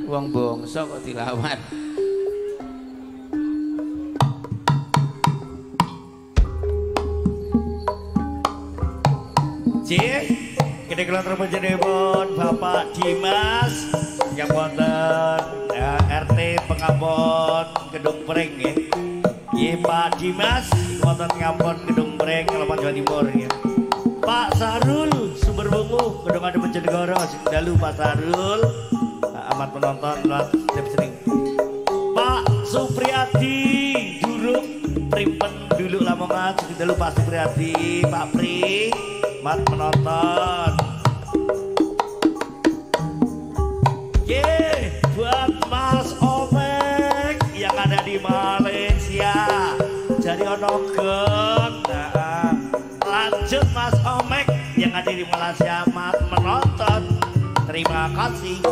Wong bangsa kok dilawan. Cih, gede kula terpanjenengan Bapak Dimas yang wonten RT Pengambon Gedung Pring nggih. Nggih Pak Dimas wonten Ngambon Gedung Pring Sleman Jawa Timur nggih. Pak Sarul Sumber Wungu Gedung Adu Bojonegoro sing dalu Pak Sarul amat penonton lewat sering. Pak Supriyadi Duruk Primpen dulu Lamongan sing dalu Pak Supriyadi, Pak Pri mat penonton. Ye, buat Mas Omek yang ada di Malaysia. Jadi ono geng. Nah, lanjut Mas Omek yang ada di Malaysia mat menonton. Terima kasih.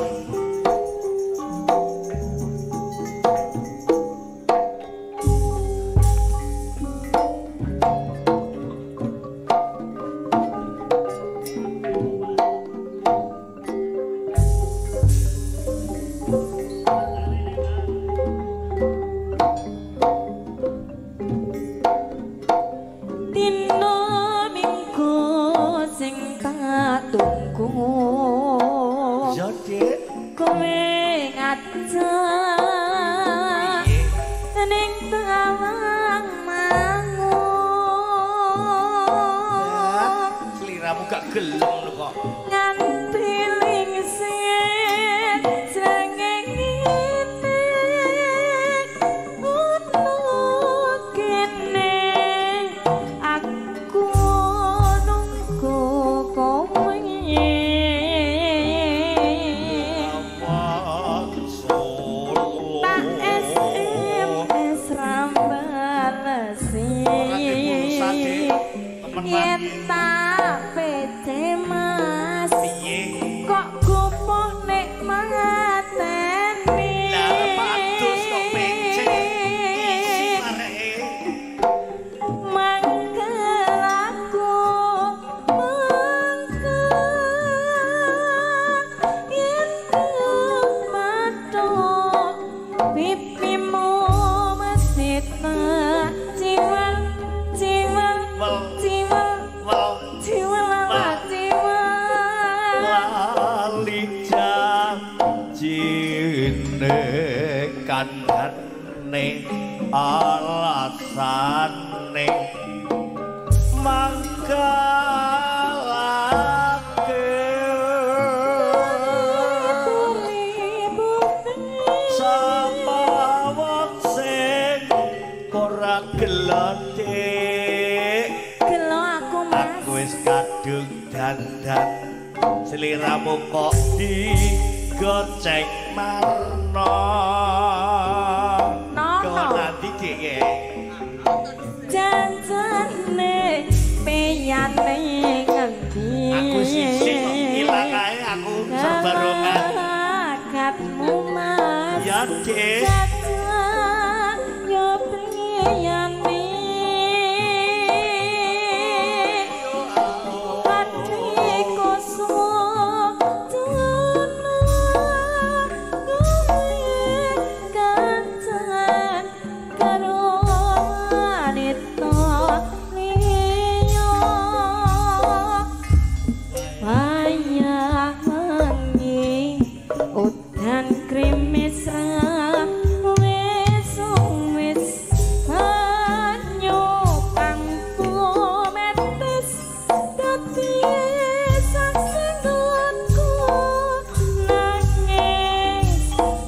Alasane mangkalake sapa wong sing ora gelo dik gelo aku Mas, aku wis kadung dandan sliramu kok digocek marno. Janjane peyane ngendi aku siji kok ilang ae aku serbarongan akadmu Mas ya Dik yo priyane atiku suwono kowe kancan karo wanita liya wayah wengi udan krimis wis wis banyu kang tumetes dadi saksi nggonku nangis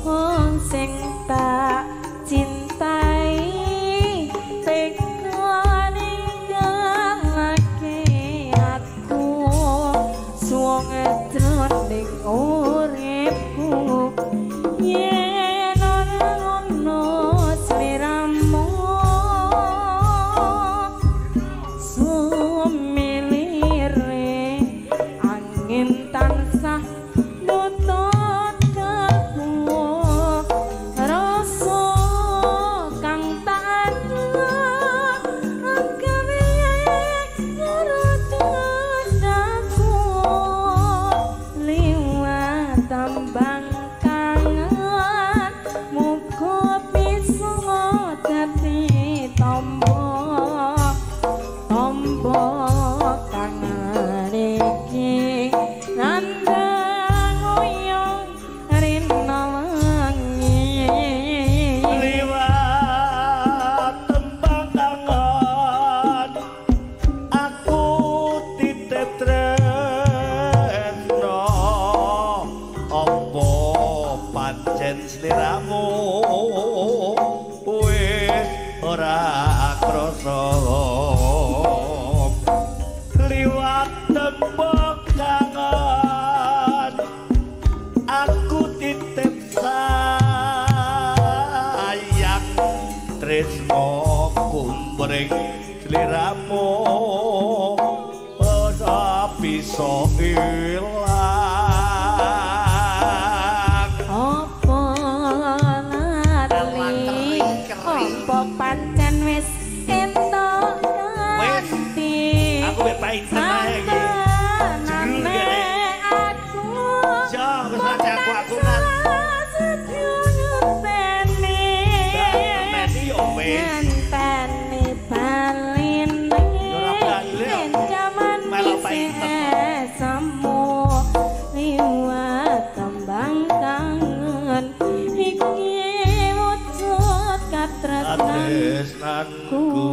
wong sing tak cintai teka ninggalake aku suwung jroning uripku yen ora ono sliramu sumilire angin tansah nutut kalbu rasa kang tak gawe aku liwat tambang kangen. Senajan sliramu wis ora krasa liwat tembok kangen aku titip sayang tresno kumbring sliramu ora bisa ilang. Apa lali apa pancen wis entuk ganti aku wis paiten ae iki. Sanane aku ya wis aja aku akunan ngenteni ngenteni yo wis ngenteni baline ora bali jaman melok paiten semu liwat kembang kangen iki wujud katresnanku.